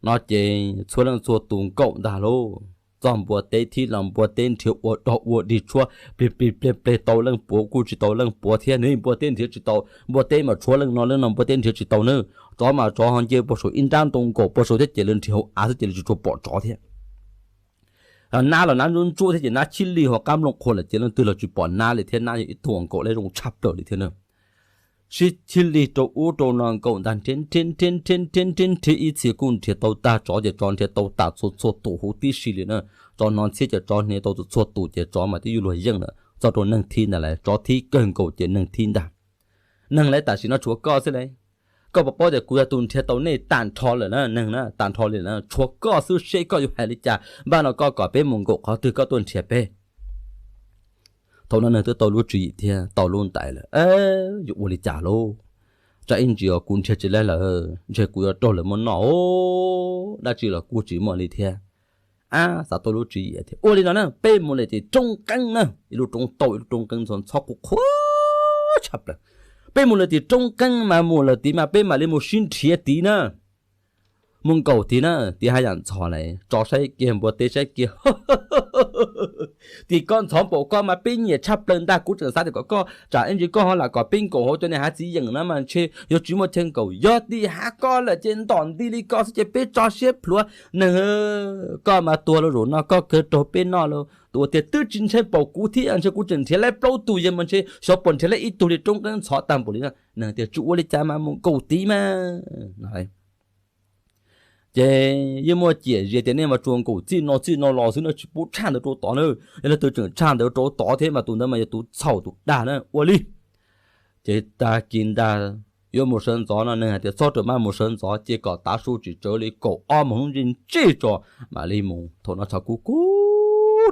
No ces txhua leej txhua tus nkaum ntag lauj. Txog npua teb thib los npua teb nrhiav ua dog ua dig tshuab plig plig pleg pleg tau leej puav kuj tsis tau leej puav thiab ne, npua teb nrhiav tsis tau, npua teb mas tshuav leej no leej no npua teb nrhiav tsis tau na. Tsov mas tsov ho nce puag saum ib nrab ntoo nkaum puag saum thiab ces lawv nrhiav hauv av xwb ces lawv tsis tshua pom tsov thiab. Nab los nab ntsuab ntsuab thiab ces nab chib lig hauv qab nplooj qhua lawm ces leej twg los tsis pom nab li thiab, nab yog ib tug uas nkaum lej zoo tshaj plaws li thiab na. Sib chib lig rau ub rau no nkaum ntag, nrhiav nrhiav nrhiav nrhiav nrhiav nrhiav ib txhia kuj nrhiav tau tag, tsov ces tsov nrhiav tau tas txhua txhua tus huv tib si li na. Tsov hnov ntxhiab ces tsov nrhiav tau txhua txhua tus ces tsov mas twb yuav luag yeej lawm, txog rau neeg thib ntag lauj, tsov thib kawg nkaus ces neeg thib ntag. Neeg lauj, tam sim no tshuav koj xwb lauj. Koj puas paub tias kuv yog tus nrhiav tau nej tag nrho lawm na, neeg na, tag nrho li na, tshuav koj xwb, seb koj yuav hais li cas, npaj no koj kom peb mus nkaum qhov twg koj tuaj nrhiav peb. Thaum no neeg twb tau lub tswv yim thiab tau lub ntais lawm, yuav ua li cas lauj? Tsam ib ntsis kuv nrhiav tsis laib lawm, ntshe kuv yuav raug lawv muab noj os, dab tsi los kuj tsis muaj li thiab. Ab, xav tau lub tswv yim thiab, ua li no na, peb mus lawm tim roob qeeb na, ib lub roob tau ib lub roob qeeb ntxhov ntxhob qhuav qhuav tshaj plaws. Peb mus lawm tim roob qeeb mas mus lawm tid mas peb mam li mus sib nrhiav tid na. Mus nkaum tid na, tid haj yam ntxhov lauj, tsov saib kiag npua teb saib kiag. Tim koj ntxhov npaum koj mas peb nyiam tshaj plaws ntag, kuv tseem xav tias kom koj tsam ib ntsis koj ho lam kom peb nkaum hauv cov niag hav txiv yeem na mas ntshe yuav tsis muaj chaw nkaum. Yog tim hav koj lawm ces ntom nti li koj xwb ces peb tso siab plhuav. Neeg, koj mas tuag los zaum no koj kawg raug peb noj lauj. Tus uas tias twb tsis ntshai npaum kuv thiab, ntshe kuv tseem nrhiav laib plaub tug yawg mas ntshe xyov puas nrhiav laib ib tug li, roob qeeb ntxhov tag npaum li na. Neeg tias tsis ua li cas mas mus nkaum tid mas. Ces yeej muaj ciam zias tias nej mas tsuas nkaum txij no txij no los xwb na, tsis pub tshaj ntawd rau tod na. Yog leej twg tseem tshaj ntawd rau tod thiab mas tus ntawd mas yog tus txhaum tus dag na, ua li. Ces tag kis ntag, yuav mus sawv ntxov no neeg hais tias txhob rawm maj mus sawv ntxov, cia kom tav su tsis tsawv li kaum ob moos hnub ntsej ntsej tso mam li mus. Thaum no tshav kub kub,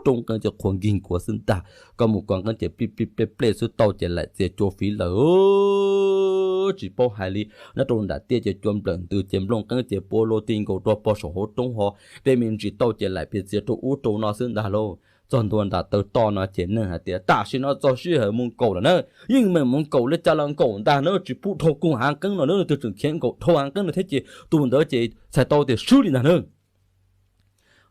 roob qeeb ces qhuav nkig nkuav xwb ntag, koj mus kov nqeeb ces plij plij plej plej xwb, tau ces laim txias cua fiv lawm tsis paub hais li. Nyob rau nram tiaj ces cua nplawm ntws ces nplooj qeeb ces pua luaj ti nkaus rau pog saum hauv roob ho, tej me ntsis tau ces laim pes txias rau ub rau no xwb ntag lauj. Txog ntua nram taw toj no ces neeg hais tias tam sim no txog sij hawm mus nkaum lawm na, yeej meem mus nkaum li cas los nkaum ntag na, tsis pub dhau kuj hav nqeeb no na, leej twg tseem khiav nkaum dhau hav nqeeb no thiab ces tus ntawd ces txhais tau tias swb li ntag na.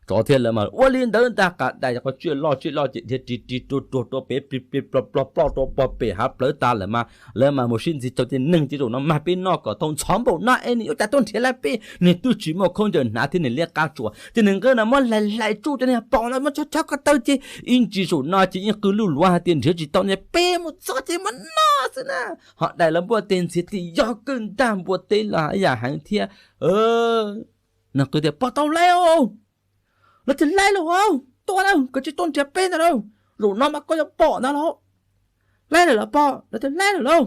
Tsov thiab lawv mas ua li ntawd ntag, qas dais qhov tsiaj loj tsiaj loj ces dhia ris ris ruag ruag rau pem, plij plij ploj ploj ploj rau pog pem hav plawv tas lawm mas lawv mas mus sib ntxig caug ces neeg ces zaum no mag peb noj kom tau ntxhov npaum no es nws yuav cas tuaj nrhiav lawv peb, nws twb tsis muaj khaub ncaws hnav thiab nws liab qab tsuas ces nws nqe no muab hlais hlais tsuj cov niag pom no muab chob chob ko taw ces ib ntsis zaum no ces yeej qw luj luav hais tias nrhiav tsis tau niag peb mus txog ces muab noj xwb na. Ho dais los npuaj teg ntxhias tias yog kawg ntag, npua teb los yam heev thiab. Neeg qw tias pog tau laib os. Lawv tias laib lawm os, tua lawm, koj tsis tuaj nrhiav peb ntag lauj, zaum no mas koj yuav pom ntag lauj. Laib lawm los pog? Lawv tias laib lawm lauj.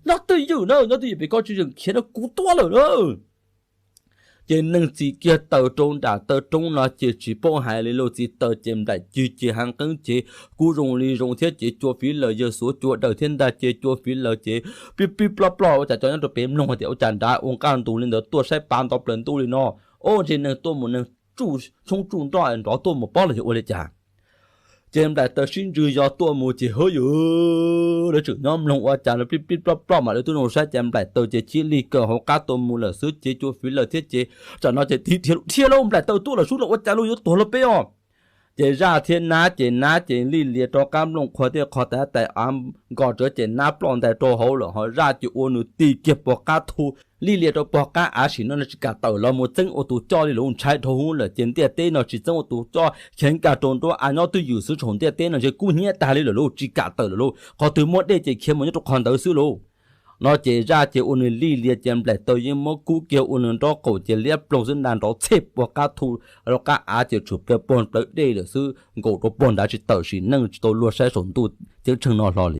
Nyob twj ywm na, nyob twj ywm pem, koj tsis tseem khiav no kuv tua lawm lauj. Ces neeg txis kiag taws rau nram taw roob no ces tsis paub hais li lauj, txis taws ces nplaim cig ces hav nqeeb ces kuj zoo li zoo thiab ces cua fiv lawm, yawg xuav cua daws thiab ntag ces cua fiv lawm ces plij plij ploj ploj ua cas cov nyob rau pem mloog hais tias ua cas nrad ua nqaj ntus li ntawd tuaj saib pa nto plaws ntuj li no. Ob, ntshe neeg tuaj mus neeg tsuj tshoob tsuj nroj nrov tuaj mus pob los yog ua li cas. Ces nplaim taws sib ntswg yos tuaj mus ces hwb yus, lawv tseem nyob mloog ua cas lawv plij plij ploj ploj mas lawv twb zoo saib ces nplaim taws ces chib lig kaw hauv qab tuaj mus lawm xwb ces cua fiv lawm thiab ces tsam no ces tiv dhia lauj, nplaim taws tuaj lawm sub los ua cas lauj, yuav tuag lauj peb os. Ces zaj thiab nab ces nab ces lij lias rau qab nplooj qhuav thiab qhov tais tais av nkos rawv ces nab ploj ntais rau hauv lawm, ho zaj ces ua nws ti kiag pog qab thu lij lias rau pog qab av, sim no nws tsis kam tawm los mus txeeb ua tus coj li lauj, ntshai dhau hwv lawm ces ntiaj teb no tsis txeeb ua tus coj, khiav nkag rau nruab av nyob twj ywm xwb, tsaum ntiaj teb no ntshe kub hnyiab tag li lawm lauj, tsis kam tawm lawm lauj, qhov twg muaj dej ces khiav mus nyob rau qhov ntawd xwb lauj. No ces zaj ces ua nws lij lias ces nplaim taws yeej muab kub kiag ua nws nraub qaum ces liab ploog xwb, nta nrov txhej pog qab thu rau qab av ces tshwm plaws pog plawv dej lawm xwb, nkaum rau pog nrad tsis tawm sim neej tsis tau luag saib saum ntuj ceeb tsheej no hlo li.